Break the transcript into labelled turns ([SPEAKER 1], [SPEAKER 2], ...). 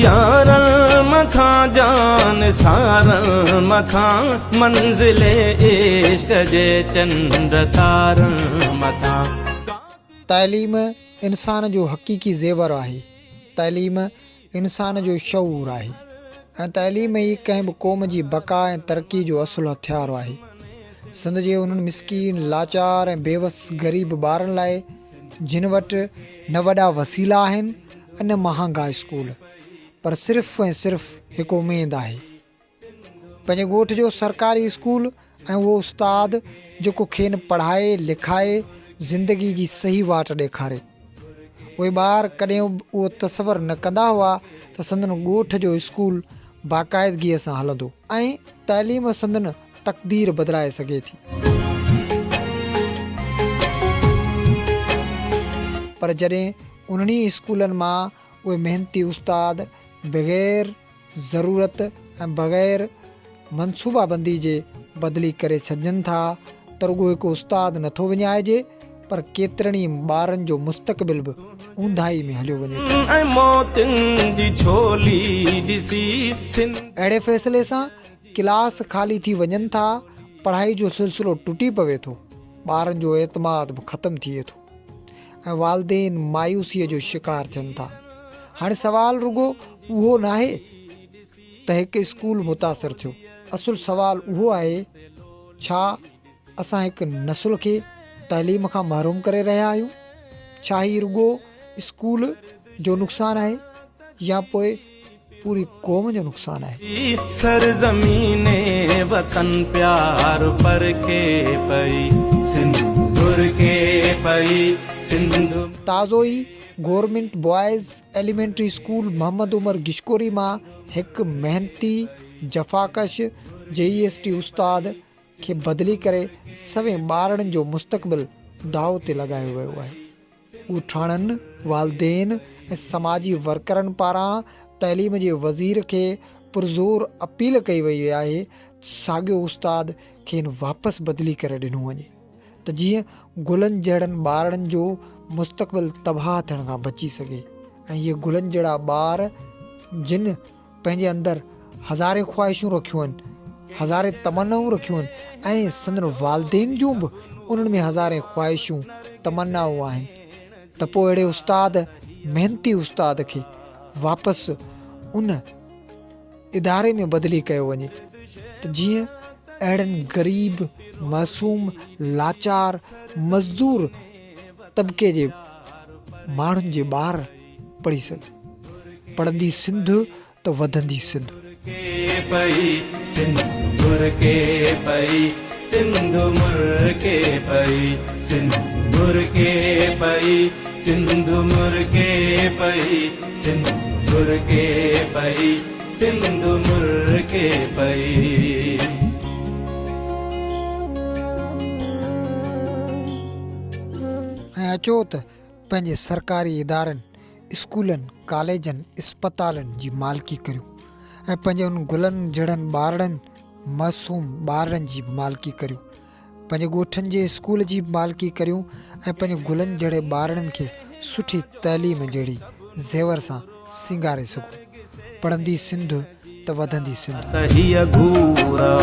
[SPEAKER 1] يارن مٿان جان سارن مٿان منزل عشق جي چنڊ تارن مٿان.
[SPEAKER 2] تعليم انسان جو حقيقي زيور آهي. تعليم انسان جو شعور آهي ۽ تعليم ئي ڪنهن به قوم جي بقا ۽ ترقي جو اصل هٿيار آهي. سنڌ جي انهن مسڪين، لاچار ۽ بيوس غريب ٻارن لاء جن وٽ نه وڏا وسيلا آهن ۽ نه مهانگا اسڪول پر صرف ۽ صرف هڪ اميد آهي. پنهنجي ڳوٺ جو سرڪاري اسڪول ۽ اهو استاد جيڪو کين پڙهائي لکائي زندگي جي صحيح واٽ ڏيکاري. اهي ٻار ڪڏهن به اهو تصور نه ڪندا هئا ته سندن ڳوٺ جو اسڪول باقاعدگيء سان هلندو ۽ تعليم سندن تقدير بدلائي سگهي ٿي. پر جڏهن انهن ئي اسڪولن مان اهي محنتي استاد بغير ضرورت ۽ بغير منصوبابندي جي بدلي ڪري ڇڏجن ٿا ته رڳو هڪ استاد نٿو وڃائجي پر ڪيترن ئي ٻارن جو مستقبل به اونداهي ۾ هليو وڃي ٿو.
[SPEAKER 1] ۽ موتين جي جهولي ڏسي سنڌ.
[SPEAKER 2] اهڙي فيصلي سان ڪلاس خالي ٿي وڃن ٿا، پڙهائي جو سلسلو ٽٽي پوي ٿو، ٻارن جو اعتماد به ختم ٿئي ٿو ۽ والدين مايوسيء جو شڪار ٿين ٿا. هاڻي سوال رڳو اهو ناهي ته هڪ اسڪول متاثر ٿيو، اصل سوال اهو آهي ڇا اسان هڪ نسل کي تعليم کان محروم ڪري رهيا آهيون؟ ڇا هي رڳو اسڪول جو نقصان آهي يا پوء پوري قوم جو نقصان آهي؟
[SPEAKER 1] سرزمين وطن پيار پرکي پئي سنڌ گهرڪي پئي سنڌ.
[SPEAKER 2] تازو ئي government boys elementary school Muhammad Umar Gishkori مان هڪ محنتي، جفاڪش جي اي ايس ٽي استاد کي بدلي ڪري سوين ٻارڙن جو مستقبل داء تي لڳايو ويو آهي. ڳوٺاڻن، والدين ۽ سماجي ورڪرن پاران تعليم جي وزير کي پرزور اپيل ڪئي وئي آهي ته ساڳيو استاد کين واپس بدلي ڪري ڏنو وڃي ته جيئن گلن جهڙن ٻارڙن جو مستقبل تباهه ٿيڻ کان بچي سگهي ۽ اهي گلن جهڙا ٻار جن پنهنجي اندر هزارين خواهشون رکيون آهن، هزارين تمنائون رکيون آهن ۽ سندن والدين جون به انهن ۾ هزارين خواهشون، تمنائون آهن ته پوء اهڙي استاد، محنتي استاد کي واپس ان اداري ۾ بدلي ڪيو وڃي ته جيئن اهڙن غريب، معصوم، لاچار، مزدور طبقي جي ماڻهن جي ٻار پڙهي سگهن. پڙهندي سنڌ ته وڌندي سنڌ.
[SPEAKER 1] پئي سنڌ مرڪي پئي سنڌ مرڪي پئي سنڌ مرڪي پئي سنڌ مرڪي پئي سنڌ مرڪي پئي سنڌ مرڪي پئي.
[SPEAKER 2] ۽ اچو ته پنهنجي سرڪاري ادارن، اسڪولن، ڪاليجن، اسپتالن جي مالڪي ڪريون ۽ پنهنجي انهن گلن جهڙن ٻارڙن، معصوم ٻارڙن جي به مالڪي ڪريون. پنهنجي ڳوٺن جي اسڪول جي به مالڪي ڪريون ۽ پنهنجي گلن جهڙي ٻارڙن کي سٺي تعليم جهڙي زيور سان سينگاري سگهون. پڙهندي سنڌ ته وڌندي سنڌ.
[SPEAKER 1] سهي گهورا.